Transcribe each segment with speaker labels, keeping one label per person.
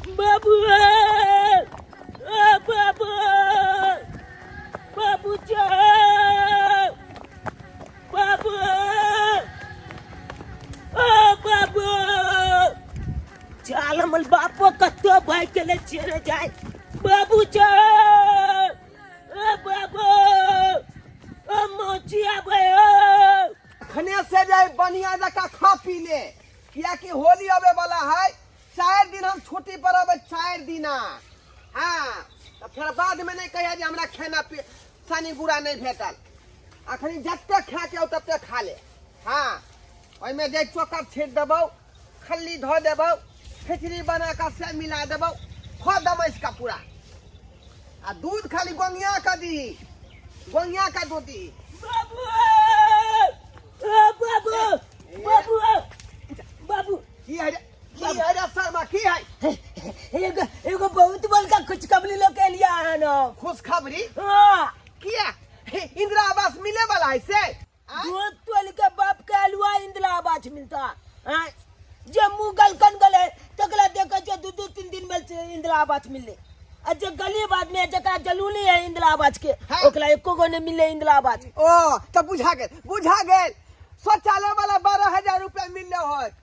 Speaker 1: बाबू ओ बाबू बाबू बाबू ओ बाबू चल हमर बापो कतो भाई के ले छेड़े जाए बाबू चल ओ बाबू ओ मोची आबे ओ
Speaker 2: अखने से जाए बढ़िया जकाँ खा पी ले कियाकि होली अबे वाला है 4 दिन हम छुट्टी पर अबे 4 दिना। हाँ, तऽ फेर बाद में नहीं कहिया जे हमरा खाना पी सानी गुड़ा नहीं भेटल। अखनी जते खा के आउ तते खा ले। हाँ, ओहिमे जे चोकर छीट देबौ, खल्ली धो देबौ, खिचड़ी बना कऽ से मिला देबौ, खो दमैस का पूरा। आ दूध खाली गोंगिया का दी, गोंगिया का दूध दी।
Speaker 1: बाबू ओ बाबू बाबू बाबू।
Speaker 2: की है रे? की है रे शर्मा, की है?
Speaker 1: एगो एगो बहुत बड़का खुशखबरी लोग के लिया है ना।
Speaker 2: खुशखबरी?
Speaker 1: हाँ।
Speaker 2: किया, इंदिरा आवास मिले वाला है से?
Speaker 1: दूध तोल के बाप के अलुआ इंदिरा आवास मिलता हाँ? जे मुंह गलकन गले तकला देखो जो दू दू तीन दिन में इंदिरा आवास मिलले, आ जे गरीब आदमी है जकरा जरूरी है इंदिरा आवास के, ओकरा एको गो नहीं मिले इंदिरा आवास।
Speaker 2: ओ तो बुझा गेल, बुझा गेल, शौचालय वाला 12,000 रुपया मिलले होत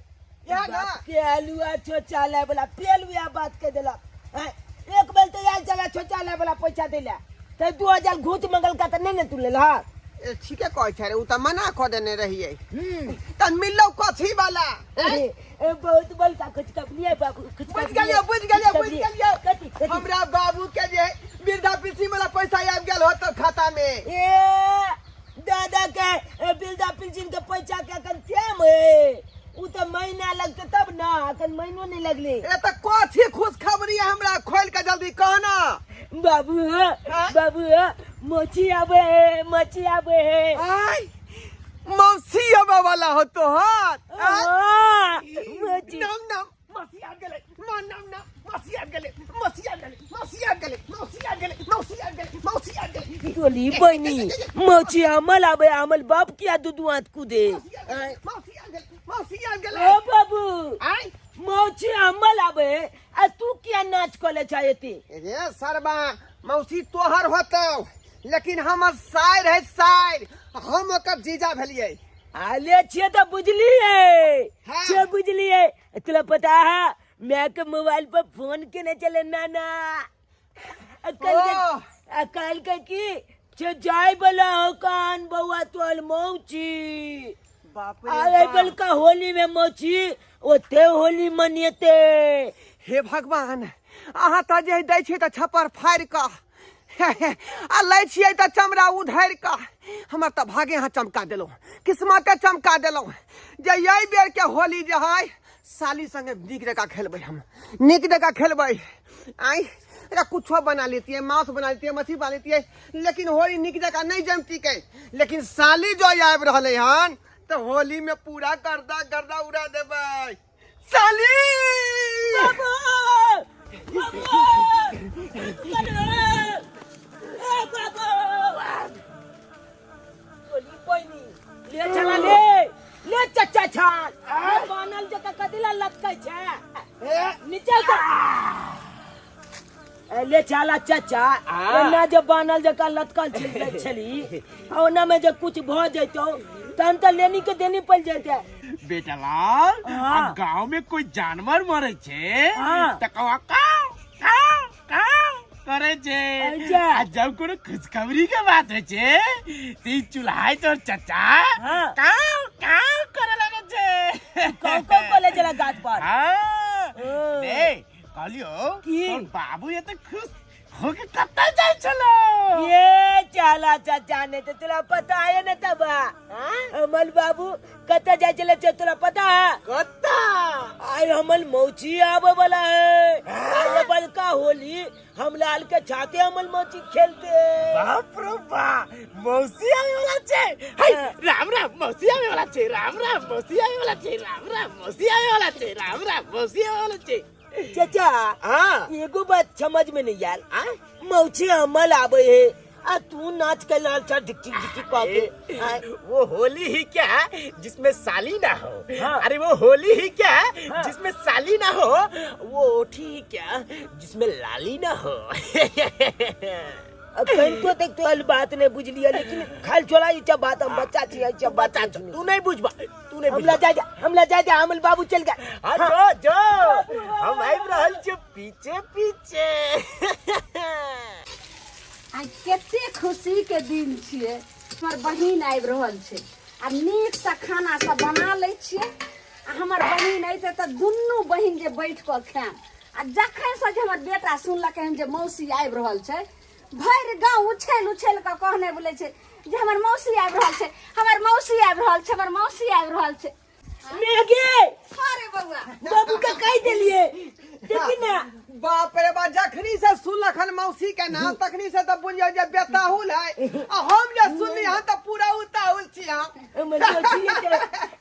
Speaker 2: इएह ना?
Speaker 1: बाप के अलुआ शौचालय वाला पेलुआ बात के देलक हैं? एक बेर तो आयल चला शौचालय वाला पैसा देला तो 2000 घूस मंगल का तो नहीं ने तू लेला।
Speaker 2: ए, ठीके कहै छै रे, उ तऽ मना कऽ देने रहियै। तऽ मिललौ कथी वाला?
Speaker 1: ए, ए, बहुत बड़का खुशखबरी है बाबू, खुशखबरी।
Speaker 2: बुझि गेलियै, बुझि गेलियै, बुझि गेलियै।
Speaker 1: कथी, कथी?
Speaker 2: हमरा बाबू के जे वृद्धा पेंशन वाला पैसा आबि गेल होत खाता में।
Speaker 1: ए दादा के ए, वृद्धा पेंशन के पैसा के अखन टाइम है, उ तो महीना लगते तब ना, अखन महीनो नहीं लगले।
Speaker 2: ए तऽ कथी खुशखबरी है, हमरा खोल के जल्दी कह ना।
Speaker 1: बाबू।
Speaker 2: हाँ?
Speaker 1: बाबू, मोची आबे है, मोची आबे है।
Speaker 2: आय, मौसी आबे वाला हो तोहर?
Speaker 1: हाँ, मोची।
Speaker 2: नाम नाम मौसी आबि गेलै, माँ नाम नाम मौसी आबि गेलै, मौसी आबि गेलै, मौसी आबि गेलै, मौसी आबि गेलै, मौसी आबि गेलै, मौसी आबि गेलै।
Speaker 1: टोली बनी मोची अमल आबे, अमल बाप किया दूधू हाथ कूदे।
Speaker 2: मौसी आबि गेलै, मौसी आबि गेलै, मौसी आबि गेलै।
Speaker 1: ओ बाबू।
Speaker 2: आय।
Speaker 1: मौची अमल आबे आ तू किया नाच कले चाहती?
Speaker 2: रे सरबा, मौसी तोहर होतौ लेकिन हमर साइर है, साइर, हम ओकर जीजा भेलियै।
Speaker 1: आले छे तो बुझलिए।
Speaker 2: हाँ।
Speaker 1: छे बुझलिए, तुला पता है मैं के मोबाइल पर फोन केने चले नाना आ कल के
Speaker 2: ओह।
Speaker 1: आ कल के की छे जाय बला हो कान बउआ तोल मौची।
Speaker 2: बाप रे
Speaker 1: आए
Speaker 2: बाप।
Speaker 1: बल का होली में मौची ओते होली मनेते।
Speaker 2: हे भगवान, अहाँ तऽ जे दै छियै तऽ छप्पर फाड़ि कऽ आ लै छियै तऽ चमड़ा उधरि कऽ। हमर तऽ भागे अहाँ चमका देलहुँ, किस्मते चमका देलहुँ जे एहि बेरके होली जे है साली संगे नीक जकाँ खेलबै, हम नीक जकाँ खेलबै। आइ एकरा कुछो बना लेतियै, मांस बना लेतियै, मछली बना लेतियै, लेकिन होली नीक जकाँ नहि जमतिकै। लेकिन साली जो आबि रहलै हन तऽ होली में पूरा गर्दा गर्दा उड़ा देबै। साली।
Speaker 1: बाबू बाबू ए बाबू, गोली पैनी ले चला, ले ले चचा छान ले, बनल जका कदिला लटकै छै, नीचे उतर। ए, ले चला चचा, ओना जे बनल जका लटकल छली आ ओना में जे कुछ भ जैतौ तहन तऽ लेनी के देनी पड़ जैते।
Speaker 3: बेटा लाल।
Speaker 1: हाँ।
Speaker 3: आ गांव में कोई जानवर मरे छे
Speaker 1: हाँ।
Speaker 3: त कौआ काव काव काव करे छे।
Speaker 1: अच्छा।
Speaker 3: आ जब कोनो खुशखबरी के बात होय छे त ई चूल्हा तोर चचा काव काव करे लगे छे।
Speaker 1: कौ कौ कले चला गाछ पर।
Speaker 3: हाँ।
Speaker 1: ओ।
Speaker 3: रे कहलियो
Speaker 1: की?
Speaker 3: तोर बाबू ये तो खुश होके कतऽ जाइ छलो?
Speaker 1: ये चला चाचा, ने तो तुला पता है ना तब अमल बाबू कतऽ जाइ छले से तोरा पता है?
Speaker 2: कत्ता?
Speaker 1: आइ हमल मौची आबे वाला है। आइ बड़का होली हम लाल के छाते हमल मौची खेलते।
Speaker 3: बाप रे बा, मौसी आवे वाला छे। हाय।
Speaker 1: हाँ।
Speaker 3: राम राम, मौसी आवे वाला छे। राम राम, मौसी आवे वाला छे। राम राम, मौसी आवे वाला छे। राम राम, मौसी आवे वाला छे।
Speaker 1: चाचा।
Speaker 3: हाँ।
Speaker 1: एगो बात समझ में नहीं आयल, मौची अमल आबे है आ तू नाच के लाल छ ढिक ढिक ढिक कह के आय।
Speaker 3: वो होली ही क्या जिसमें साली ना हो।
Speaker 1: हाँ।
Speaker 3: अरे वो होली ही क्या
Speaker 1: हाँ।
Speaker 3: जिसमें साली ना हो, वो ओठी ही क्या जिसमें लाली ना हो।
Speaker 1: अब कहीं तक तो हल बात नहीं बुझ लिया, लेकिन खाल छोड़ा ई सब बात, हम बच्चा छी, ई सब बात
Speaker 3: बच्चा
Speaker 1: नहीं।
Speaker 3: तू नहीं बुझबा, तू नहीं
Speaker 1: हमला
Speaker 3: बुझबा।
Speaker 1: जा जा, हमला जा जा, हमल बाबू चल गए।
Speaker 3: हाँ, जो जो हम आबि रहल छी पीछे पीछे।
Speaker 4: आइ कते खुशी के दिन छियै, हमर बहिन आबि रहल छै आ नीकसँ खाना सब बना लै छियै आ हमर बहिन अयतै तऽ दुनू बहिन जे बैठ कऽ खायब। आ जखनसँ जे हमर बेटा सुनलकै हन जे मौसी आबि रहल छै, भरि गाँव उछलि उछलि कऽ कहने बोलै छै जे हमर मौसी आबि रहल छै, हमर मौसी आबि रहल छै, हमर मौसी आबि रहल छै।
Speaker 1: मेघे
Speaker 4: अरे बौआ,
Speaker 1: बाबू के कहि देलिए, देखी ना।
Speaker 2: बाप रे बा, जखनी से सुनलखन मौसी के नाम तखनी से तऽ बुझियौ जे बेताहुल है, आ हम जे सुनली हन तऽ पूरा उताहुल छी हम।
Speaker 1: हमर मौसी एते,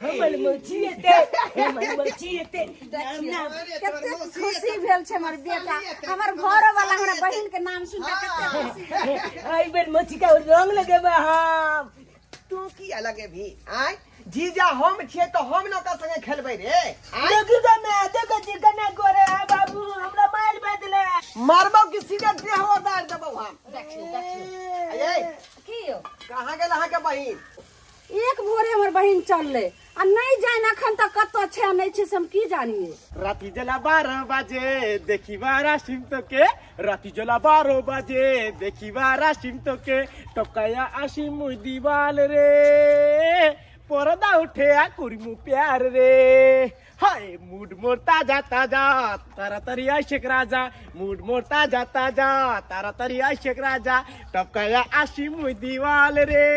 Speaker 1: हमर मौसी एते, हमर मौसी एते। नाम नाम
Speaker 4: कते खुशी भेल छै हमर बेटा, हमर घरो वाला हमरा बहिन के नाम सुन कऽ कते खुशी भेल।
Speaker 1: एहि बेर मौसी के रंग लगेबै हम।
Speaker 2: तू किया लगेबही? आय जीजा हम छियै तऽ हम ने ओकरा संगे खेलबै रे। आय
Speaker 1: देखी तऽ मैं देखै छी कना गोरे है बाबू, हमरा मारि बदले।
Speaker 2: मारबौ कि सीधे देह उतारि देबौ हम।
Speaker 4: देखियौ देखियौ।
Speaker 2: अये
Speaker 4: की यौ,
Speaker 2: कहाँ गेल अहाँके बहिन?
Speaker 4: एक भोरे हमर बहिन चललै आ नहि जानि अखन तक कतऽ छै आ नहि छै से हम की जानिए।
Speaker 3: राति जला 12 बाजे देखी बारा सिम तो के, राति जला 12 बाजे देखी बारा सिम तो के, टोकाया आसी मुई दीवाल रे, परदा उठे आ कुरमु प्यार रे। हाय मूड मोर ताजा ताजा तारातारी आशिक राजा, मूड मोर ताजा ताजा तारातारी आशिक राजा, टपकाया आसी मुई दीवाल रे,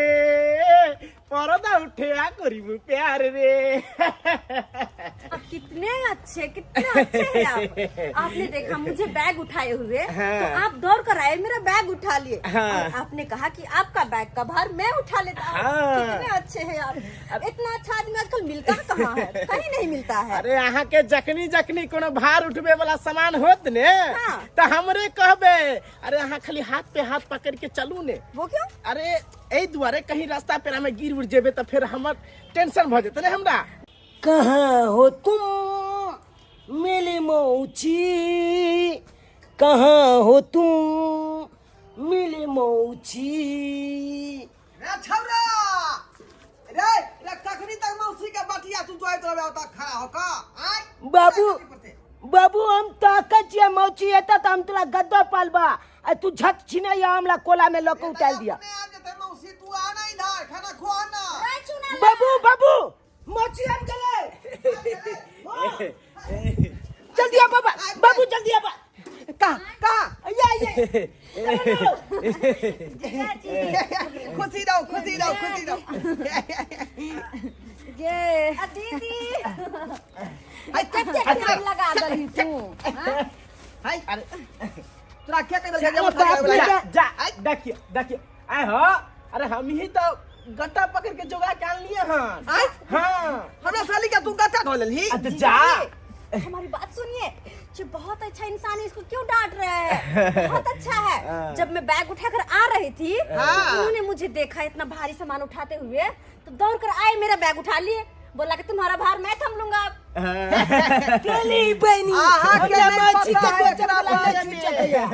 Speaker 3: परदा उठे आ करीबू प्यार रे।
Speaker 4: आप कितने अच्छे, कितने अच्छे हैं आप। आपने देखा मुझे बैग उठाए हुए।
Speaker 3: हाँ।
Speaker 4: तो आप दौड़ कर आए, मेरा बैग उठा लिए।
Speaker 3: हाँ।
Speaker 4: और आपने कहा कि आपका बैग का भार मैं उठा लेता हूँ।
Speaker 3: हाँ।
Speaker 4: कितने अच्छे हैं आप। इतना अच्छा आदमी आजकल मिलता कहाँ है, कहीं नहीं मिलता है।
Speaker 3: अरे अहाँ के जखनी जखनी कोनो भार उठबे वाला सामान होत ने।
Speaker 4: हाँ।
Speaker 3: त हमरे कहबे। अरे अहाँ खाली हाथ पे हाथ पकड़ के चलू ने।
Speaker 4: वो क्यों?
Speaker 3: अरे एहि दुआरे कहीं रास्ता पेरा में गिर उड़ जेबे त फेर हमर टेंशन भ जेतै ने हमरा।
Speaker 1: कहाँ हो तुम मेरे मौची, कहाँ हो तुम मेरे मौची।
Speaker 2: रे छौरा रे रे, कखनी तक मौसी के बतिया तू जोइत रहबे ओतऽ खड़ा हो कऽ? आय
Speaker 1: बाबू बाबू, हम ताकत छियै, मौची एतऽ तऽ हम तोरा गद्दा पालबा आ तू झट छिने या हमरा कोला में लऽ के उतारि दिया।
Speaker 2: अपने आबि जेतै मौसी, तू आ ना इधर, खाना खुआ ना।
Speaker 1: बाबू बाबू, मौची आबि गेलै, जल्दी आ बाबा, बाबू जल्दी आ बा।
Speaker 2: कहाँ कहाँ?
Speaker 1: या या,
Speaker 2: खुशी रहो खुशी रहो खुशी रहो।
Speaker 4: गे दीदी, कते टाइम लगा दलही तू? हाँ?
Speaker 2: हाय अरे तोरा के कह देलकै जे
Speaker 1: चलो,
Speaker 2: उठा के
Speaker 1: बाप रे।
Speaker 2: आबै?
Speaker 3: जा जा, देखिए देखिए, आय हो, अरे हम ही तो गट्टा पकड़ के जोगा के आनलिए हन।
Speaker 2: आय?
Speaker 3: हाँ।
Speaker 2: हमरा साली के तू गट्टा धो लेलही?
Speaker 3: आ, तो जा।
Speaker 4: हमारी बात सुनिए, ये बहुत अच्छा इंसान है, इसको क्यों डांट रहे हैं? बहुत अच्छा है। जब मैं बैग उठाकर आ रही थी।
Speaker 2: हाँ।
Speaker 4: तो उन्होंने मुझे देखा इतना भारी सामान उठाते हुए, तो दौड़ कर आए, मेरा बैग उठा लिए, बोला कि तुम्हारा भार मैं थम लूंगा अब।
Speaker 1: केली बनी
Speaker 2: अहाँ के
Speaker 1: हमरा
Speaker 2: नहि
Speaker 1: मौची
Speaker 2: पता
Speaker 1: के
Speaker 2: है
Speaker 1: गोचर
Speaker 2: एकरा
Speaker 1: वाला
Speaker 2: बारे
Speaker 1: छू
Speaker 2: में।
Speaker 1: चकैया।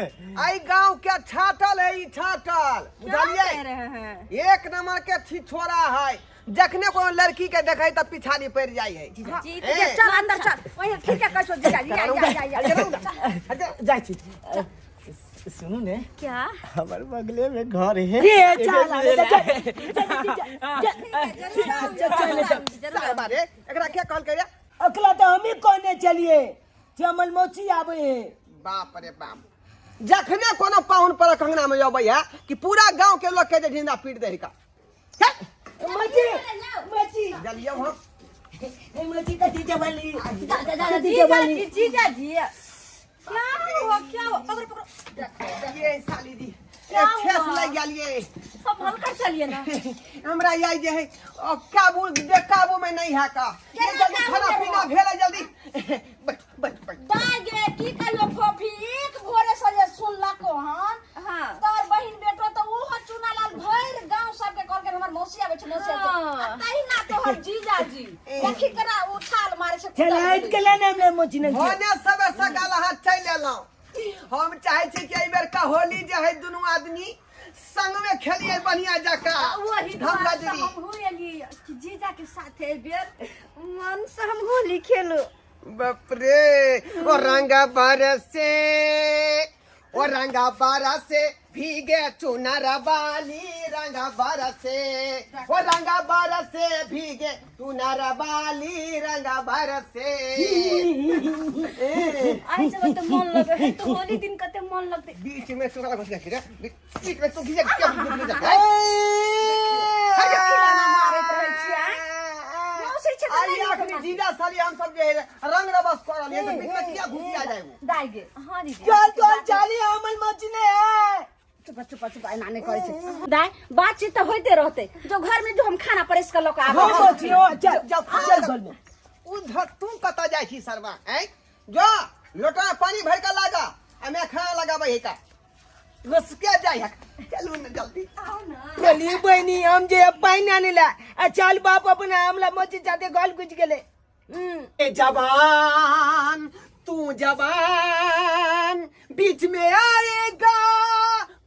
Speaker 2: एहि गांव के छाटल है ई, छाटल
Speaker 4: क्या
Speaker 2: बुझलियै?
Speaker 4: कह रहे हैं?
Speaker 2: एक नंबर के छिछोरा है, जखने कोनो लड़की के देखे त पिछाड़ी पड़ जाय है।
Speaker 4: जी
Speaker 2: ए।
Speaker 4: चल अंदर चल, वही ठीक है, कैसो जीजा जी, जा जा जा जा।
Speaker 3: जाइ छी, सुनू ने।
Speaker 4: क्या?
Speaker 3: हमर बगले में घर है।
Speaker 1: ये चल आ, जा, जा, जा, जा, जा, जा।
Speaker 2: सारे बारे एकरा के कहलकै रे?
Speaker 1: अकला तो हम ही कहने चलिए जे हमर मौसी आबे है।
Speaker 2: बाप रे बाप, जखने कोनो पाहुन पर अंगना में अबै है कि पूरा गांव के लोग के जे ढिंडा पीट दे का।
Speaker 1: मौसी मौसी
Speaker 2: जलियो हम।
Speaker 1: ए मौसी, कथी जबली?
Speaker 4: जा जा जा।
Speaker 1: कथी
Speaker 4: जीजा
Speaker 1: जबली?
Speaker 4: जी, जीजा जी, क्या हुआ क्या हुआ? पकड़ो पकड़ो।
Speaker 2: ये साली जी
Speaker 4: क्या
Speaker 2: एक ठेस
Speaker 4: हुआ?
Speaker 2: लग गेलिए।
Speaker 4: संभल कर चलिए ना।
Speaker 2: हमरा याई जे है ओ काबू दे, काबू में नहीं है का। ये
Speaker 4: केना
Speaker 2: जल्दी
Speaker 4: काबू
Speaker 2: खाना
Speaker 4: में
Speaker 2: पीना
Speaker 4: हो?
Speaker 2: भेल है, जल्दी बैठ बैठ बैठ।
Speaker 4: दाय गे, की कहियो फोफी, एक भोरे से जे सुनलको हन।
Speaker 5: हाँ।
Speaker 4: तोर बहिन बेटो तो ओहो
Speaker 1: खेलाइत के लेने हमरे मोची नहीं
Speaker 2: भने सबे सकाल अहाँ चलि एलहुँ। हम चाहै छी कि एहि बेर का होली जे है दुनू आदमी संग में खेलिए बढ़िया जकाँ।
Speaker 5: वही
Speaker 2: धम
Speaker 5: दुआरे तऽ
Speaker 2: गजरी।
Speaker 5: हमहूँ एलियै कि जीजा के साथे एहि बेर मन से हम होली खेलू।
Speaker 2: बाप रे, ओ रंग बरसे, ओ रंग बरसे भीगे चुनर बाली, रंग बरसे, ओ रंग बरसे भीगे चुनर बाली, रंग बरसे।
Speaker 5: आइ जब तऽ मन लगे है तऽ होली दिन कते मन लगतै।
Speaker 2: बीच में चुनर घुस गया रे, बीच में तू घिसे क्या घुस गया?
Speaker 4: खिलाना मारैत रहै छियै, आँय? मौसी छै तऽ
Speaker 2: आई
Speaker 4: नहि नीक
Speaker 2: आखिरी
Speaker 4: लागै।
Speaker 2: जीजा साली हम सब जे है रंग रबस कर रहलियै तऽ बीच में किया घुसिया जाय वो?
Speaker 4: दाइ गे,
Speaker 5: हाँ दीदी।
Speaker 1: चल चल चाली हमर मोची नहीं है।
Speaker 4: चुप चुप चुप, एना नहि करै छै दाइ, बातचीत तऽ होइते रहतै। जो घर में जो हम खाना परसि कऽ लऽ कऽ आबै
Speaker 1: हाँ
Speaker 4: छी।
Speaker 1: मोची हो, चल
Speaker 2: जाओ
Speaker 1: चल घर में।
Speaker 2: उधर तू कतऽ जाइ छी सरवा? ऐं जो लोटा में पानी भर के लागा आ मैं खाना लगाबै है का रसके जाइ है। चलू ने जल्दी।
Speaker 5: आउ ना।
Speaker 1: चली बहनी, हम जे पानी आने ला आ चल बाप अपना हमला मोची जाते गल घुस गेले।
Speaker 2: ए जवान तू जवान, बीच में आएगा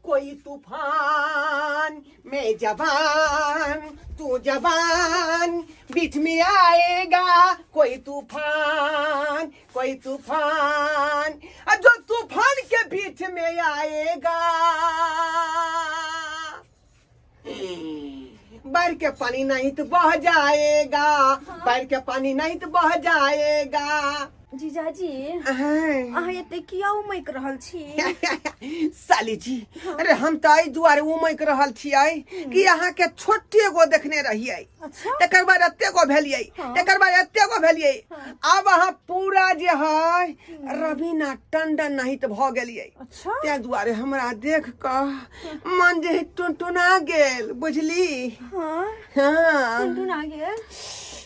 Speaker 2: कोई तूफान। मैं जवान तू जवान, बीच में आएगा कोई तूफान, कोई तूफान, और जो तूफान के बीच में आएगा बाढ़ के पानी नहीं तो बह जाएगा, बाढ़ के पानी नहीं तो बह जाएगा।
Speaker 5: जीजाजी,
Speaker 2: अहें।
Speaker 5: अहाँ एते किया उमकि रहल छी?
Speaker 2: साली जी, अरे हम तऽ एहि दुआरे उमकि रहल छियै कि अहाँके छोटे गो देखने रहियै।
Speaker 5: अच्छा।
Speaker 2: तकर बाद एते गो भेलियै।
Speaker 5: हाँ।
Speaker 2: तकर बाद एते गो भेलियै, आब अहाँ पूरा जे है रवीना टंडन नहीं तऽ भऽ गेलियै।
Speaker 5: अच्छा।
Speaker 2: ताहि दुआरे हमरा देख कऽ मन जे है टुनटुना गेल, बुझली?
Speaker 5: हाँ।
Speaker 2: हाँ।
Speaker 5: टुनटुना गेल।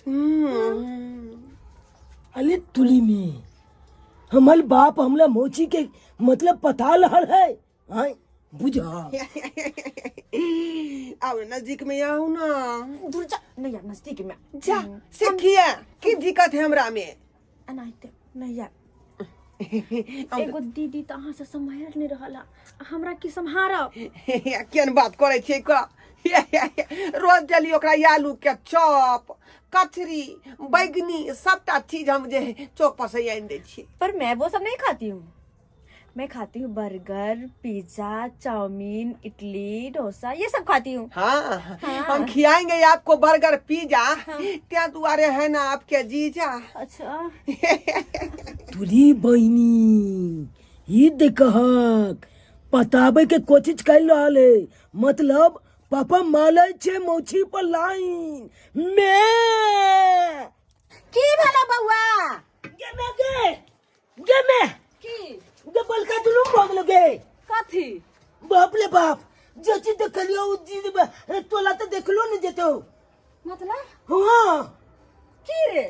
Speaker 2: हम्म।
Speaker 1: अरे तुली में हमर बाप हमला मोची के मतलब पता लहर है, हाँ बुझा।
Speaker 2: आब नजदीक में आऊ ना।
Speaker 5: दूर जा, नहीं यार नजदीक में।
Speaker 2: जा से किया की दिक्कत है हमरा में?
Speaker 5: एनाहिते नहीं यार। एगो दीदी तऽ अहाँ से सम्हारि नहि रहल है, हमरा की सम्हारब?
Speaker 2: केहन बात करै छियै का? रोज डेली ओकरा आलू के चॉप, कचरी, बैगनी सबटा चीज हम जे है चौक पर से आनि दै छियै।
Speaker 5: पर मैं वो सब नहीं खाती हूँ, मैं खाती हूँ burger, pizza, chowmein, idli, dosa, ये सब खाती हूँ।
Speaker 2: हाँ, हम खिलाएंगे आपको बर्गर पिज्जा। त्या दुआरे है ना आपके जीजा।
Speaker 5: अच्छा।
Speaker 1: तुरी बहिनी, ई देखहक पताबै के कोशिश कर रहल है, मतलब पापा मालै छे मौछी पर लाइन में।
Speaker 4: की भेलो बौआ?
Speaker 1: गे में गे गे में।
Speaker 4: की?
Speaker 1: गे बलका जुलूम भऽ गेलो गे।
Speaker 4: कथी?
Speaker 1: बाप रे बाप, जे चीज देखलियो उ चीज तोला तऽ देखलो नहीं जेतो।
Speaker 4: मतलब?
Speaker 1: हाँ।
Speaker 4: की रे?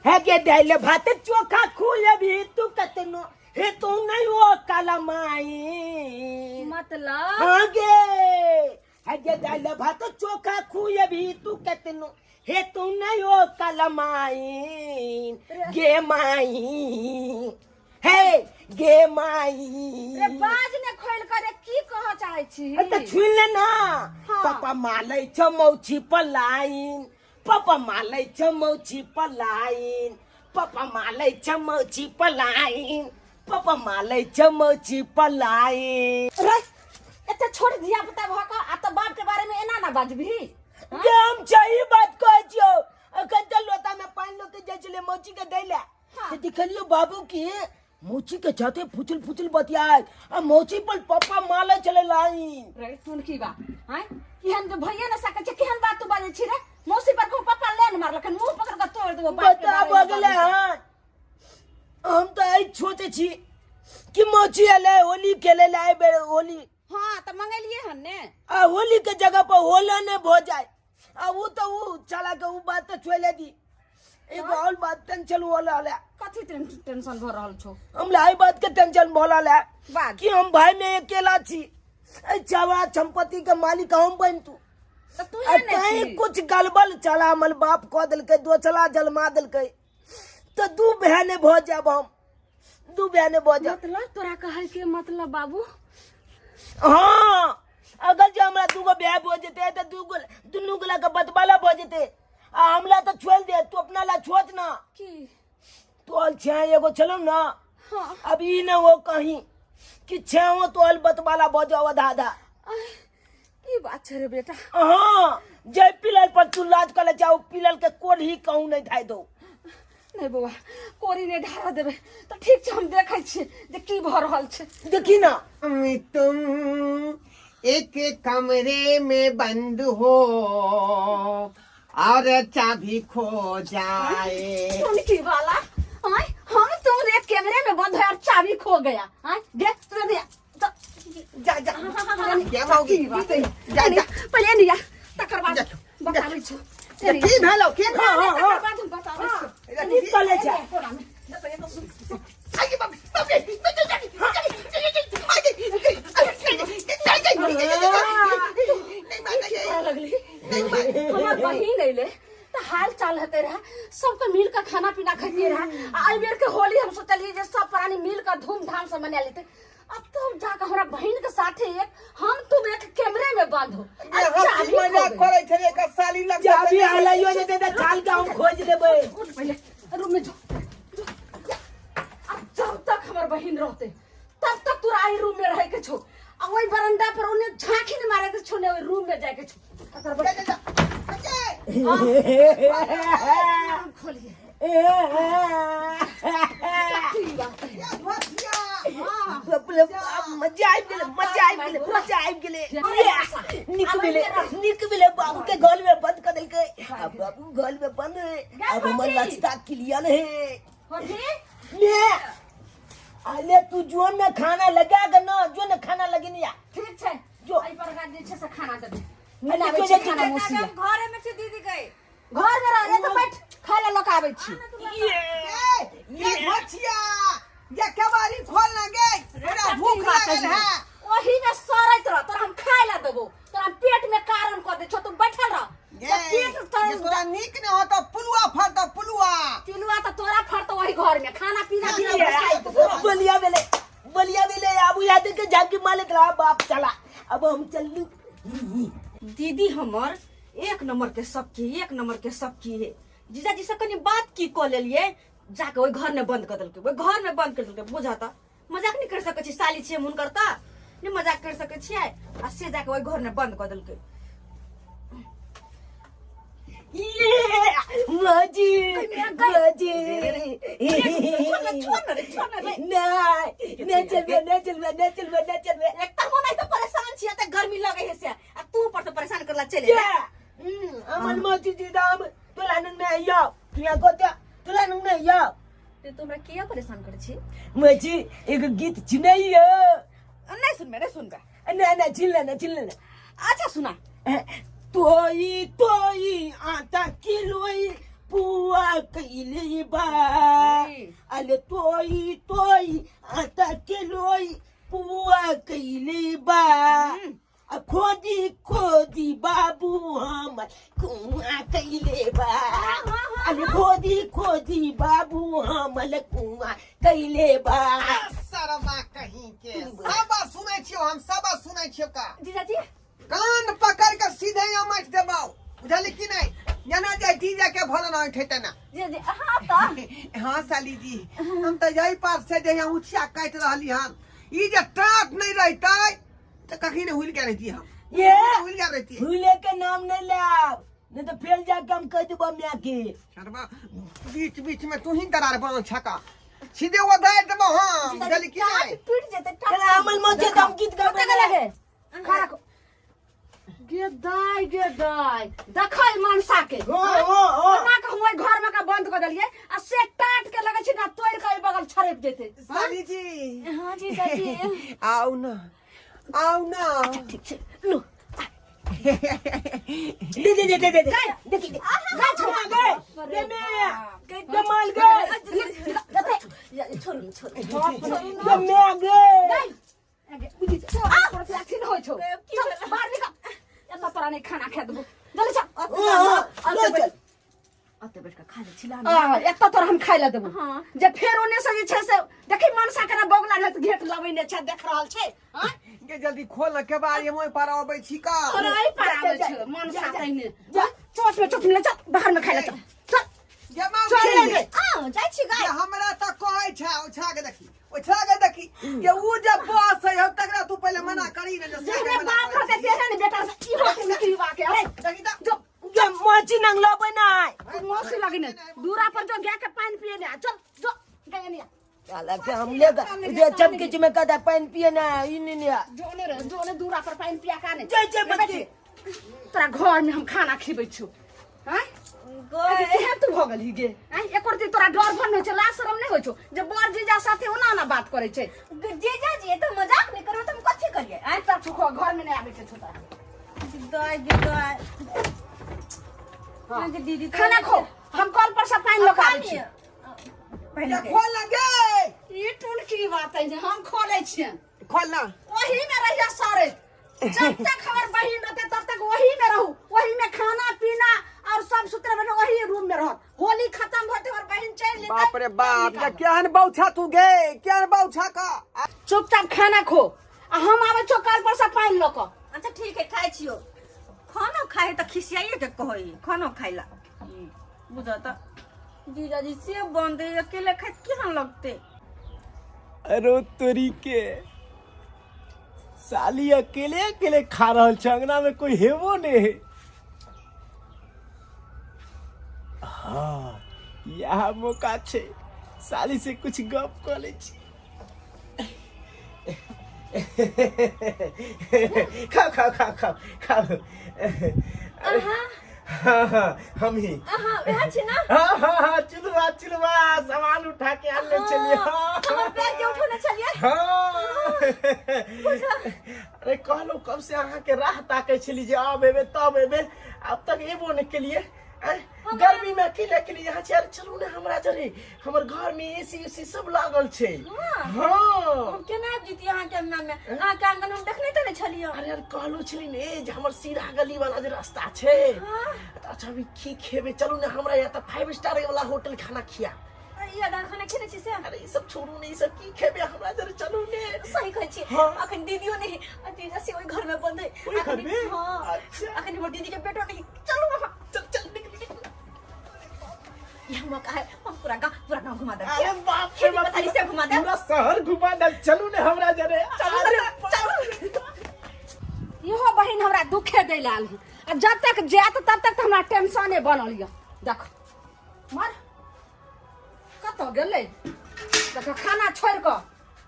Speaker 1: है गे दाइल भात चोखा खुल भी तू कतनो हे तू नहीं वो काला माई।
Speaker 4: मतलब?
Speaker 1: हाँ गे, है गे दाइल भात चोखा खुल भी तू कतनो हे तू नहीं वो काला माई गे माई हे गे माई।
Speaker 4: रे बाज ने खोल कर की कह चाहे छी?
Speaker 1: अरे तऽ छुनि ले ना।
Speaker 4: हाँ।
Speaker 1: पापा मालै छ मौछी पलाइन, पापा मालै छ मौछी पलाइन, पापा मालै छ मौछी पलाइन, पापा मालै छ मौछी पलाइन।
Speaker 4: रे एते छोट धिया पुता भ क आ त बाप के बारे में एना ना बाजबी।
Speaker 1: गे हम सही बात कहै छियौ, अखन तऽ लोटा में पानि लऽ के जाइ छलै मौसी के दै लए।
Speaker 4: हाँ।
Speaker 1: तऽ देखलियौ बाबू के मौसी के छाते फुचुल फुचुल बतियाए आ मौसी पर पप्पा मालै छलै लाइन।
Speaker 4: रे टुनकी बा, आँय केहन जे भइए न सकै छै, केहन बात तू बाजै छी रे? मौसी पर कहूँ पप्पा लेन मारलखन, मुंह पकड़ के तोड़ देबो बाप के
Speaker 1: बता
Speaker 4: बारे में
Speaker 1: भऽ गेलै।
Speaker 4: बाजै छै।
Speaker 1: हँ, हम तऽ एहि सोचै छी कि मौसी एलै होली खेलै लए एहि बेर होली।
Speaker 4: हाँ तऽ मंगेलिए हन ने।
Speaker 1: आ होली के जगह पर होला नहीं भो जाए, आ उ तो उ चला के उ बात तो छोड़ दी, एगो और बात टेंशन होला ला।
Speaker 4: कथी टेंशन भऽ रहल छौ?
Speaker 1: हमरा एहि बात के टेंशन भऽ रहल है
Speaker 4: बात।
Speaker 1: कि हम भाई में अकेला छी, एहि चावड़ा संपत्ति के मालिक हम बन तू।
Speaker 4: तऽ तू
Speaker 1: आ
Speaker 4: ने
Speaker 1: कहीं
Speaker 4: छी।
Speaker 1: कुछ गड़बड़ चला हमर बाप कऽ देलकै, दोसरा जन्मा देलकै तऽ दू बहने भऽ जायब हम दू बहने भऽ जायब।
Speaker 4: मतलब तोरा कहै के मतलब बाबू?
Speaker 1: हाँ, अगर जे हमरा दूगो ब्याह भऽ जेतै तऽ दूगो दुनू गोला के बतबाला भऽ जेतै। आ हमरा तऽ छोड़ि दे, तू अपना ला छोड़ ना।
Speaker 4: की
Speaker 1: तोहर छे एगो छलौ ना।
Speaker 4: हाँ।
Speaker 1: अब ई न हो कहीं कि छेओ तोहर बतबाला भऽ जाओ आधा आधा।
Speaker 4: ई बात छै रे बेटा?
Speaker 1: हाँ, जे पिलर पर तू लाज कर जाओ, पिलर के कोढ़ी कहूँ नहीं धाय दो।
Speaker 4: नहीं बौआ, कोरी नहीं ढारा देबै तऽ ठीक छै, हम देखै छियै जे की भऽ रहल छै।
Speaker 1: देखी ना।
Speaker 2: हम तुम एक कमरे में बंद हो और चाबी खो जाए।
Speaker 4: टुनकी वाला, आय हम तुम एक कैमरे में बंद है और चाबी खो गया। आय दे तुरंत दिया।
Speaker 2: जा जा क्या मांगी? जा जा।
Speaker 4: पहिले नहीं आ, तकर बाद
Speaker 2: जा,
Speaker 4: बताबै छौ।
Speaker 2: की भेलो, की भेलो?
Speaker 4: तकर बाद हम बताबै छौ।
Speaker 1: नीक कले छै।
Speaker 4: कोरा में।
Speaker 2: आगे बाप बाप रे,
Speaker 4: करऽ लगली। हमर बहिन अइले तऽ हाल चाल हेतै रहे, सबके मिल कऽ खाना पीना खैतियै रहे, आ एहि बेर के होली हम सोचलियै जे सब प्राणी मिल कऽ धूमधाम से मना लेतै। अब तो जाके हमरा बहिन के साथे एक हम तुम एक कैमरे में बंद हो आ चाबी खो
Speaker 2: मजाक
Speaker 4: गई।
Speaker 2: करै छलै एकर साली लग।
Speaker 1: चाबी हलाइयो जेतै तऽ छाल के हम खोज लेबै।
Speaker 4: उठ, पहिले रूम में जो, जो। अब जब तक हमर बहिन रहते तब तक तोरा एहि रूम में रहे के छौ, आ ओहि बरंडा पर ओने झांकी ने मारे के छौ, ने ओहि रूम में जाए के छौ। तकर बाद हम खोलिए की बात है? हाँ।
Speaker 1: मजा आबि गेलै, मजा आबि गेलै, मजा आबि गेलै। नीक भेलै, नीक भेलै। बाबू के घर में बंद कर देलकै। अब बाबू घर में बंद है, अब हमर रास्ता क्लियर है।
Speaker 4: होठी?
Speaker 1: ले अले, तू जो ने खाना लगा के ना, जो ने खाना लगेनी आ।
Speaker 4: ठीक छै।
Speaker 1: जो।
Speaker 4: एहि पर जे छै से खाना देबै।
Speaker 1: अरे
Speaker 4: बनाबै
Speaker 1: जो
Speaker 4: छी
Speaker 1: जे
Speaker 4: खाना।
Speaker 1: जे
Speaker 4: मौसी लए।
Speaker 5: घरे में छी दीदी गई।
Speaker 4: घर में रह तो बैठ, खाय ला लऽ के आबै छी।
Speaker 2: ये भचिया, ये केवाड़ी खोल ना गे, हमरा भूख लागल है।
Speaker 4: ओही में सड़ैत रह, तोरा हम खाय ला देबो, तोरा हम पेट में कारण कऽ दै छौ, तू बैठल रह।
Speaker 2: गे,
Speaker 4: जब पेट
Speaker 2: ये
Speaker 4: तोरा
Speaker 2: तोरा नीक ने होतो, पुलुआ फरतो पुलुआ।
Speaker 4: पिलुआ तऽ तोरा फरतो ओही घर में खाना पीना बिना खाइ।
Speaker 1: बलिया भेलै, बलिया भेलै। आबू याद के जाके मालिक रहा बाप चला, अब हम चललू।
Speaker 5: दीदी हमर एक नंबर के सबकी, एक नंबर के सबकी है। जीजाजी से कनी बात की कऽ लेलियै, जाके ओहि घर में बंद कर देलकै, ओहि घर में बंद कर देलकै। बुझा तऽ मजाक नहि कर सकै छी, साली छियै हम हुनकर तऽ नहि मजाक कर सकै छियै, आ से जाके ओहि घर में बंद कऽ देलकै।
Speaker 1: ये माजी, माजी।
Speaker 5: छोड़ ना, छोड़ ना रे, छोड़ ना रे।
Speaker 1: नहीं, नहीं चलबे, नहीं चलबे, नहीं चलबे, नहीं चलबे।
Speaker 5: एक तऽ हम ओनाहिते परेशान छियै, तऽ गर्मी लगै है से, आ तू ऊपर से परेशान करला चलि
Speaker 1: ये अमन मौसी जी दाम तोला नंग नहीं आओ, तू को तो तोला नंग नहीं आओ।
Speaker 5: ते तू हमरा किया परेशान करै छी?
Speaker 1: मौसी, एगो गीत सुनाइयो।
Speaker 5: नहीं सुनबे, नहीं सुनबे।
Speaker 1: नहीं नहीं, चिल्ला ना, चिल्ला ना।
Speaker 4: अच्छा सुना।
Speaker 1: तोई तोई आटा किलोई पुआ कैले बा, अरे तोई तोई आटा किलोई पुआ कैले बा, आ खोदी खोदी बाबू हमर कुआं कैले बा, अरे खोदी खोदी बाबू हमर कुआं कैले बा।
Speaker 2: सरवा कहीं के, सब सुनै छियो हम, सब सुनै छियो का।
Speaker 4: जीजाजी,
Speaker 2: कान पकड़ के सीधे यहाँ माटि देबौ, बुझली कि नहीं? जेना जे डीजे के भोला ना उठेते ना।
Speaker 4: जीजाजी, हाँ तऽ।
Speaker 2: हाँ साली जी, हम तऽ यही पार से जे यहाँ उछिया काटि रहली हन, ई जे टाट नहीं रहते तऽ कखनी ने हुल के रहती हम।
Speaker 1: ये
Speaker 2: हुल के रहती।
Speaker 1: हुले के नाम नहीं लाब, नहीं तो फेल जाके हम कह देबो मियाँ के।
Speaker 2: सरवा, बीच बीच में तू ही दरार बनल छका, सीधे वो दे देबो। हाँ, बुझली कि नहीं?
Speaker 4: टूट जेतै।
Speaker 1: चला अमल मौसी, हम गीत गाबै।
Speaker 4: कतऽ लगे खाना को गे दाय, गे दाय, देखै मनसा के।
Speaker 1: हो हो हो।
Speaker 4: ओना के हम ओहि घर में के बंद कऽ देलियै आ से टाट के लगै छै ना तोड़ि के एहि बगल छड़पि जेतै।
Speaker 2: साली जी।
Speaker 5: हाँ जीजाजी।
Speaker 2: आउ ना, आउ ना।
Speaker 1: ठीक छै, लो दे दे दे दे दे दे, देखी दे गए गए दे मैं दे माल गए।
Speaker 5: छोड़ू, छोड़ू।
Speaker 1: दे मैं गए।
Speaker 4: अथी होइ छौ, चल बाहर निकल, एतऽ तोरा नहि खाना खा देबो, जल्दी चल।
Speaker 1: हाँ, हाँ, चल।
Speaker 5: अते बैठ कऽ खा ले छिला
Speaker 4: आ, एतऽ तोरा हम खाइ लए देबो
Speaker 5: हाँ।
Speaker 4: जे फेर ओने से जे छै से देखी मनसा केना बौगला नहि घेट लगेने छै देख रहल छै आँय?
Speaker 2: गे जल्दी खोल न केबाड़ी हम ओहि पार अबै छी का
Speaker 4: तोरा एहि पर आबै छै मनसा तहिने चोट में चोट मिले चल बाहर में खाइ लए चल चल
Speaker 2: गे माउसी,
Speaker 4: चल ले
Speaker 5: हाँ जाइ छी
Speaker 2: गे
Speaker 5: गाय
Speaker 2: हमरा तऽ कहै छै ओछा के देखी ओछा के देखी के ऊ जे बस है तकरा तू पहिले मना करी ने जे से
Speaker 4: जेहने
Speaker 2: मना
Speaker 4: बाप
Speaker 2: करै
Speaker 4: रहतै
Speaker 2: छी।
Speaker 4: तेहने ने बेटा से इहो के निकलवा के अरे
Speaker 2: देखी तऽ
Speaker 4: जो
Speaker 1: गे मौसी नंग लबै नै
Speaker 4: मौसी लगी ने दूरा पर जो गाय के पानि पिए ने आ, चल जो गाय ने आ।
Speaker 1: साला के हम ले जे चमकी में कदा पानी पिए ना ई नहीं ने
Speaker 4: जो ने रे जो ने दूरा पर पानि पिया का ने
Speaker 1: जय जय बच्ची।
Speaker 4: तोरा घर में हम खाना खिबै छु हैं
Speaker 5: गय
Speaker 4: केहन तू भऽ गेलही गे हैं एको रत्ती तोरा डर भर नहि होइ छौ लाज शरम नहि होइ छौ जे बड़ जीजा साथे ओना ओना बात करै छै
Speaker 5: जीजाजी ये तो मजाक नहीं करो तुम कथी करिए
Speaker 4: आइ तक छुखो घर में नहि आबै छै छौ तोरा
Speaker 5: गाय गे गाय
Speaker 4: हाँ।
Speaker 5: गे दीदी तो-
Speaker 4: खाना खो हम कल पर से पानि लऽ कऽ आबै छी
Speaker 5: पहले
Speaker 2: गे खोल न गे
Speaker 4: ई टुन की बात है जे हम खोलै छियनि
Speaker 2: खोल न
Speaker 4: ओही में रहिया सरे जब तक हमर बहिन रहते तब तक वही में रहू वही में खाना पीना और सब सुतरे बैठे वही रूम में रहत होली खत्म होते हमर बहिन चल लेते
Speaker 2: बाप रे बाप गे केहन बौछा तू गे केहन बौछा का
Speaker 4: चुपचाप खाना खो आ हम आबै छो कल पर से पानि लऽ कऽ
Speaker 5: अच्छा ठीक है खाइ छियो खानो खाए तऽ खिसियाइए के कहै खानो खाइ ला बुझत जीजाजी से बंद है अकेले खाए केहन लगते
Speaker 3: अरे तोरी के साली अकेले अकेले खा रहल छै अंगना में कोई हेबो नहीं है हाँ यह मौका छै साली से कुछ गप कऽ लै छी खाओ खाओ खाओ खाओ खाओ अरे हाँ हाँ हम ही
Speaker 5: अहाँ वएह छी ना
Speaker 3: हाँ हाँ हाँ चुलवा चुलवा सामान उठा के आनले छलियै हाँ
Speaker 5: हमर बैग के उठौने छलियै
Speaker 3: हाँ अरे कहलहुँ कब से अहाँके राह ताकै छली जे अब एबै तब एबै अब तक एबो नहि केलियै आँय, गर्मी में अकेले अकेले यहाँ छै अरे चलू ने हमरा जरे हमर घर में एसी उसी सब लागल छै
Speaker 5: हाँ।
Speaker 3: हाँ
Speaker 5: हम केना आबि जैतियै अहाँके अंगना में अहाँके आंगन हम देखने तऽ नहि छलियै
Speaker 3: अरे यार कहलहुँ छली ने जे हमर सीधा गली वाला जे रास्ता छै
Speaker 5: हाँ।
Speaker 3: तऽ अच्छा अभी की खेबै चलू ने हमरा यहाँ तऽ फाइव स्टार वाला होटल खाना खिया
Speaker 5: ई आधा खाना खेने छी से
Speaker 3: अरे ई सब छोड़ू ने ई सब की खेबै हमरा जरे चलू ने
Speaker 5: सही कहै छी
Speaker 3: हाँ।
Speaker 5: अखन दीदियो नहीं आ जीजा से ओहि घर में बंद है
Speaker 3: ओहि घर में?
Speaker 5: हाँ
Speaker 3: अच्छा।
Speaker 5: अखन हमर दीदी के बेटो नहीं चलू वहाँ
Speaker 3: चल चल निकल निकल
Speaker 5: यह मौका है हम पूरा गांव घुमा दे
Speaker 3: अरे बाप रे
Speaker 5: खेती
Speaker 3: बाप
Speaker 5: पथारी से घुमा दे
Speaker 3: पूरा शहर घुमा दे चलू ने हमरा जरे
Speaker 5: चलू
Speaker 3: अरे
Speaker 5: ना, चलू
Speaker 4: इहो बहिन हमरा दुखे दै लए आयल हन आ जब तक जायत तब तक तऽ हमरा टेंशने बनल यऽ देख मर कतऽ गेलै देख खाना छोड़ि कऽ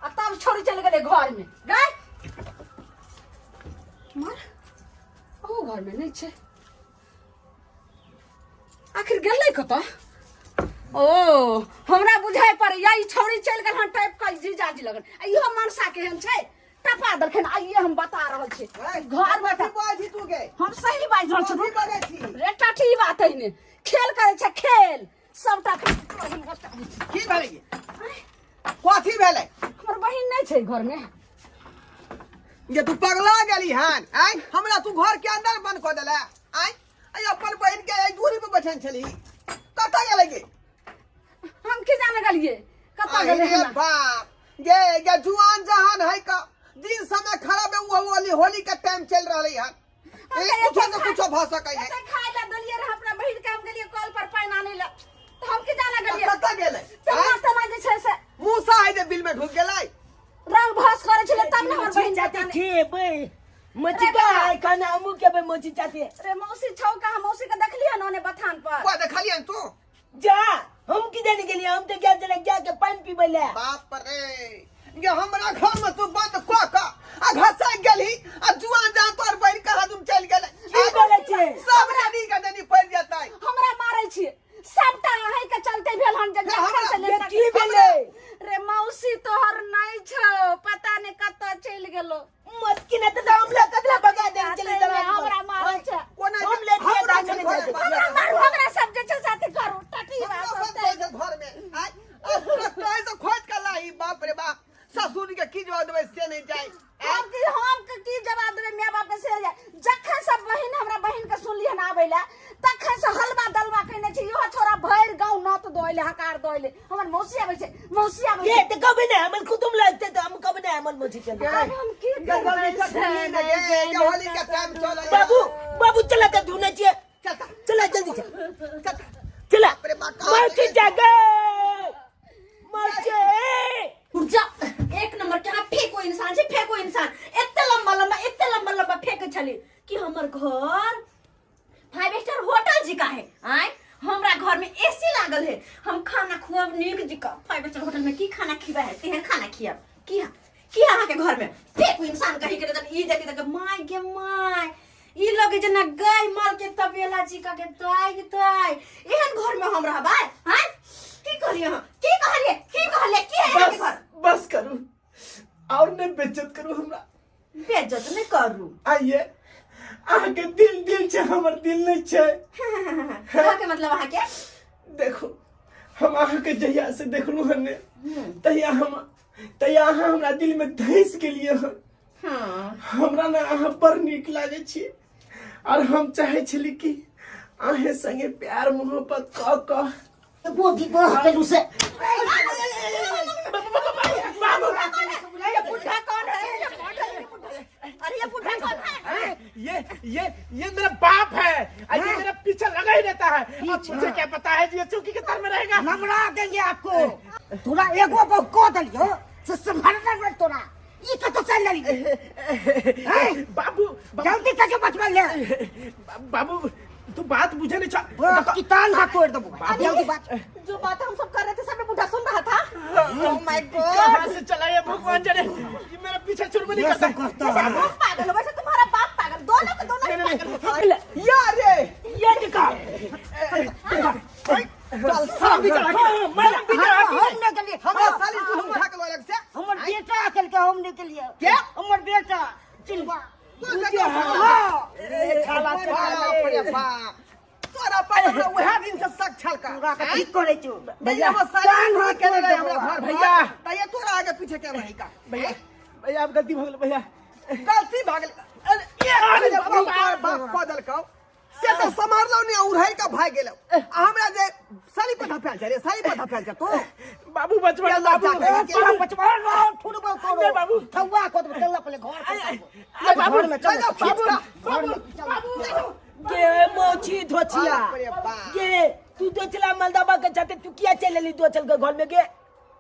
Speaker 4: आ तब छोड़ि चलि गेलै घरमे गए मर ओ घरमे नहि छै आखिर गेलै कतऽ ओ हमरा बुझाइ पड़ैया ई छौड़ी चलि गेल हन टाइप कऽ जीजाजी लगन आ इहो मनसा केहन छै टपा देलखिन आइए हम बता रहल छी घर में
Speaker 2: कथी बाजै तू गे
Speaker 4: हम सही बाजि रहल छी
Speaker 2: कथी बाजै छी
Speaker 4: रे टटी बात है ने खेल करै छै खेल सबटा हम बताबै छी।
Speaker 2: की भेलै गे? कथी भेलै
Speaker 4: हमर बहिन नहि छै घर में
Speaker 2: जे तू पगला गेली हन आय हमरा तू घर के अंदर बंद कऽ देले आय आय अपन बहिन के एहि दूरी पर बैठल छली कतऽ गेलै गे
Speaker 4: हम की जाने गेलियै कतऽ
Speaker 2: आहि
Speaker 4: गेलै
Speaker 2: रे
Speaker 4: हमरा?
Speaker 2: बाप गे गे जुआन जहान है का दिन समय खराब है वो होली होली के टाइम चल रहलै हन
Speaker 4: हम
Speaker 2: ए,
Speaker 4: तऽ
Speaker 2: कुछो
Speaker 4: एते
Speaker 2: से कुछो भऽ सकै है
Speaker 4: एते खाय लए देलियै रहए अपना बहिन के हम गेलियै कल पर पानि आनै लए तऽ हम की जाने गेलियै
Speaker 2: कतऽ गेलै
Speaker 4: तेना
Speaker 2: आँय?
Speaker 4: तेना जे छै से
Speaker 2: मूसा है जे बिल में ढुक गेलै
Speaker 4: रंग भस करै छलै तब ने हमर बहिन
Speaker 1: चाहते
Speaker 4: पता नहि।
Speaker 1: खेबै मची का है खाना हमू खेबै मची चाहते
Speaker 4: रे मौसी छौ कहाँ मौसी के देखलियै ने ओने बथान पर
Speaker 2: को देखलियन तू
Speaker 1: जा हम की जाने गेलियै हम तऽ गेल छलै जा के पानि पीबै लए
Speaker 2: बाप रे ये हमरा घर में तू बंद क क आ घसक गेलही आ जुआन जहां तोर बहिन कहा तुम चल गेलै
Speaker 1: की बोलै छै?
Speaker 2: सब नदी के नदी पड़ जेतै
Speaker 4: हमरा मारै छियै सबटा अहीं के चलते भेल हन जे
Speaker 2: रे हमरा-
Speaker 4: जखन से
Speaker 1: रे
Speaker 4: लेता
Speaker 1: की भेलै
Speaker 4: रे मौसी तोहर नहि छौ पता नहि कतऽ चलि गेलो
Speaker 1: मत की ना तऽ हमरा कतला भगा दे चली
Speaker 4: हमरा हमरा मारै छै
Speaker 2: कोना
Speaker 1: हम ले छियै,
Speaker 2: हमरा
Speaker 1: दाँत
Speaker 2: छै
Speaker 1: नहि
Speaker 2: घर
Speaker 1: जाइ
Speaker 2: में।
Speaker 4: हमरा मारू हमरा सब जे छै साथी करू टटी
Speaker 2: हमरा
Speaker 4: बात
Speaker 2: बंद कऽ दे घर में आय आ पूरा तोय से खोज के लाही बाप रे बाप ससुर के की जवाब देबै से नहीं जाय
Speaker 4: हम की हम के की जवाब देबै माय बाप के से जाय जखन सब बहिन हमरा बहिन के सुनलियै हन आबै लए तखन से हलवा दलवा कयने छी इहो छोरा भरि गांव नत दोइले हकार दोइले हमर मौसी आबै छै मौसी आबै
Speaker 1: ये
Speaker 4: छै
Speaker 1: तो कभी नहीं हमर कुटुम लगते तो हम कभी नहीं हमर मौसी के
Speaker 4: आब हम की
Speaker 2: जल्दी से घूमी ने गे ये होली के टाइम चल
Speaker 1: बाबू बाबू चला के धुने छिए चला जल्दी चल चला
Speaker 2: बाप रे बाप, कहाँ
Speaker 1: मौसी
Speaker 2: चले?
Speaker 1: जागे मौसी
Speaker 5: जा एक नंबर के यहाँ फेंको इंसान छै फेंको इंसान एते लंबा लंबा एते लंबा लंबा फेंके छली कि हमर घर फाइव स्टार होटल जिका है आय हमरा घर में एसी लागल है हम खाना खुआब नीक जिका फाइव स्टार होटल में की खाना खिबा है तेहन खाना खियाब की हा की अहाँ के घर में फेंको इंसान कही के ई देखे देखे my गे my ई लगे जेना गाय माल के तबेला जिका के दाय के दाय एहन घर में हम रहबै आय की कहलिए अहाँ की कहलिए की कहलिए की है अहाँ के
Speaker 3: बस
Speaker 5: घर
Speaker 3: बस करू और नहीं बेइज्जत करू हमरा
Speaker 5: बेइज्जत नहि करू
Speaker 3: आइए अहाँके दिल दिल छै हमर दिल नहीं छै
Speaker 5: अहाँके मतलब अहाँके
Speaker 3: देखो हम अहाँके जहिया से देखलू हन ने तहिया हम तहिया अहाँ हमरा दिल में धंस गेलियै हन
Speaker 5: हाँ
Speaker 3: हमरा ने अहाँ बड़ नीक लागै छी और हम चाहै छली कि अहें संगे प्यार मोहब्बत कऽ कऽ
Speaker 1: गोदी बह पेलू से
Speaker 5: ये बुढ़ा कौन है ये कौन है ये बुढ़ा? अरे ये बुढ़ा कौन है
Speaker 3: ये ये ये मेरा बाप है और ये मेरा पीछे लगा ही रहता है अब मुझे क्या पता है जी ये चौकी के तार में रहेगा
Speaker 6: लंगड़ा देंगे आपको तोरा एगो बहु को दलियो से संभालना नहीं तोरा ई कतो चल लेली हैं?
Speaker 3: बाबू बाबू
Speaker 6: जल्दी करके बचवा ले
Speaker 3: बाबू तू बात बुझे नहीं चाह
Speaker 6: बस की टांग हाथ तोड़ देबो जल्दी बात
Speaker 5: जो बात हम सब कर रहे थे सब ये बुढ़ा सुन रहा था ओ my God
Speaker 3: कहाँ से चला ये भगवान जाने ये मेरा पीछा छोड़ नहीं
Speaker 6: ये
Speaker 3: करता
Speaker 6: सब करता
Speaker 5: वैसे तुम पागल हो वैसे तुम्हारा बाप पागल दोनों के दोनों ही पागल हो
Speaker 2: या रे
Speaker 1: ये देखा
Speaker 2: चल साला भी चढ़ा के
Speaker 6: हम नहीं के लिए
Speaker 2: हमरा साली से हम उठा के लग से
Speaker 6: हमर बेटा अकल के हम नहीं के लिए
Speaker 2: के?
Speaker 6: हमर बेटा चिलवा
Speaker 2: तू से
Speaker 6: हाँ
Speaker 1: छाला
Speaker 2: बाप रे बाप तोरा पर हमरा उहे दिन से शक छल का
Speaker 6: तोरा के ठीक करे छौ
Speaker 2: भैया हम साली
Speaker 6: टांग हाथ
Speaker 2: के
Speaker 6: तोड़
Speaker 2: रहे हमरा
Speaker 6: देबो।
Speaker 2: घर
Speaker 3: भैया।
Speaker 2: त ये तोरा आगे पीछे के रही का
Speaker 3: भैया भैया आप गलती भगल भैया
Speaker 2: गलती भागल अरे
Speaker 3: अरे
Speaker 2: अरे
Speaker 3: बाबा,
Speaker 2: बाप बाप बदल का से तो संभाललो नहीं उड़ाई का भाग गेलो आ हमरा जे साली पर धपेल छै रे साली पर धपेल छै तू
Speaker 3: बाबू बचवा
Speaker 2: चल,
Speaker 3: बाबू
Speaker 2: जा, जा,
Speaker 6: तोरा बचवा रहो ठुरबो
Speaker 3: नहीं,
Speaker 6: तोरो
Speaker 3: बाबू।
Speaker 6: थौआ को तो चल पहले घर पर
Speaker 3: अरे बाबू
Speaker 6: घर में चल
Speaker 2: चल
Speaker 3: बाबू
Speaker 6: घर में
Speaker 3: बाबू बाबू
Speaker 1: गे मोची धोचिया
Speaker 2: बाप रे बाप।
Speaker 1: गे तू तो चला मलदाबा के चाहते तू किया चल लेली दो चल के घर में गे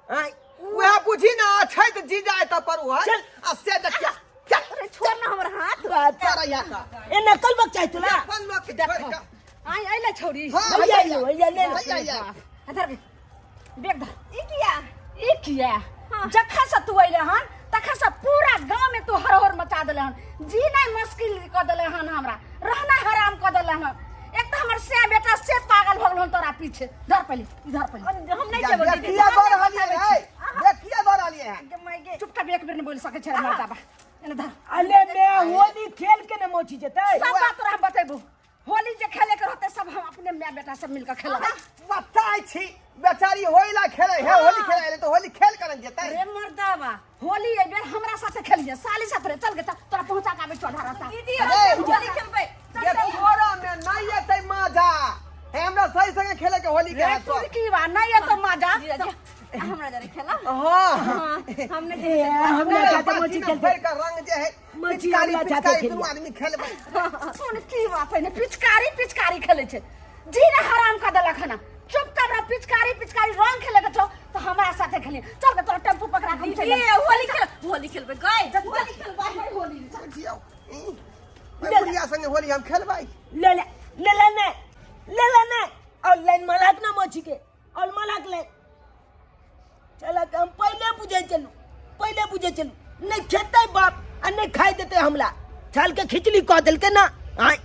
Speaker 1: आय
Speaker 2: वह पूछी ना छै त जी जाए त पर वह
Speaker 1: चल।
Speaker 2: आ से देखिया चल
Speaker 5: अरे छोड़ ना हमर हाथ
Speaker 1: बात
Speaker 2: तारा या का
Speaker 1: ए नकल बक चाहे तुला
Speaker 2: अपन लोग के छोड़ का
Speaker 4: आई अइले छौरी
Speaker 2: हां
Speaker 1: भैया आइयो, भैया ले लो।
Speaker 2: भैया आइयो।
Speaker 4: इधर बे बैग धर
Speaker 5: ई किया
Speaker 4: ई किया जखन से तू अइले हन तखन से पूरा गांव में तू हरहर मचा देले हन जीना मुश्किल कर देले हन हमरा रहना हराम कर देले हन एक तो हमर से बेटा से पागल भऽ गेल हन तोरा पीछे धर पहले इधर पहले
Speaker 5: हम नहीं जेबो दीदी
Speaker 2: देखिया दऽ रहलियै है देखिया दऽ रहलियै है
Speaker 4: चुपचाप एक बेर नहीं बोल सके छै मर्दाबा एने धर
Speaker 1: अले मैं होली खेल के न मोची जतै
Speaker 4: सब बात तोरा हम बतेबो होली जे खेले के रहते सब हम अपने माय बेटा सब मिलकर खेलब
Speaker 2: बताइ छी बेचारी होइला खेले है होली खेले एलै तऽ होली खेल कर जेतै
Speaker 4: रे मर्दाबा होली एहि बेर हमरा साथे खेलिए साली साथे रे चल गे चल तोरा पहुंचा के आबै चढ़ा रहता
Speaker 5: दीदी
Speaker 2: अरे,
Speaker 5: हम होली खेलबै
Speaker 2: ये तोरा में नहीं एतै मजा हे हमरा सही संगे खेले के होली के
Speaker 4: रे
Speaker 2: है तो
Speaker 4: तुरकी बा नहीं एतो मजा
Speaker 5: जीजाजी हमरा जरे खेला
Speaker 2: हाँ
Speaker 5: हाँ हम नहीं
Speaker 1: ए, हम ना चाहते मोची खेलते
Speaker 2: भर का रंग जे है
Speaker 1: मछली
Speaker 2: पिचकारी
Speaker 1: हमरा चाहते
Speaker 2: पिचकारी दुनू
Speaker 1: खेलिए।
Speaker 2: आदमी खेलबै
Speaker 4: सुन की बात है ने पिचकारी पिचकारी खेले छै जीना हराम कर देलक हन चुप कर रह पिचकारी पिचकारी रंग खेले के छौ तो हमरा साथे खेली चल के तोरा टेम्पू पकड़ा के हम चल
Speaker 5: दीदी होली खेल होली खेलबै गए होली खेलबै
Speaker 4: होली चल।
Speaker 2: बुझियौ ई, ओहि बुढ़िया संगे होली हम खेलबै
Speaker 1: ले ले ले ले ने ले ले ने ऑनलाइन मलाक ना मोची के और मलाक ले चला के हम पहले बुझे चलू पहले बुझे चलू नहीं खेते बाप आ नहीं खाए देते हमला छाल के खिचड़ी कह देलके ना आय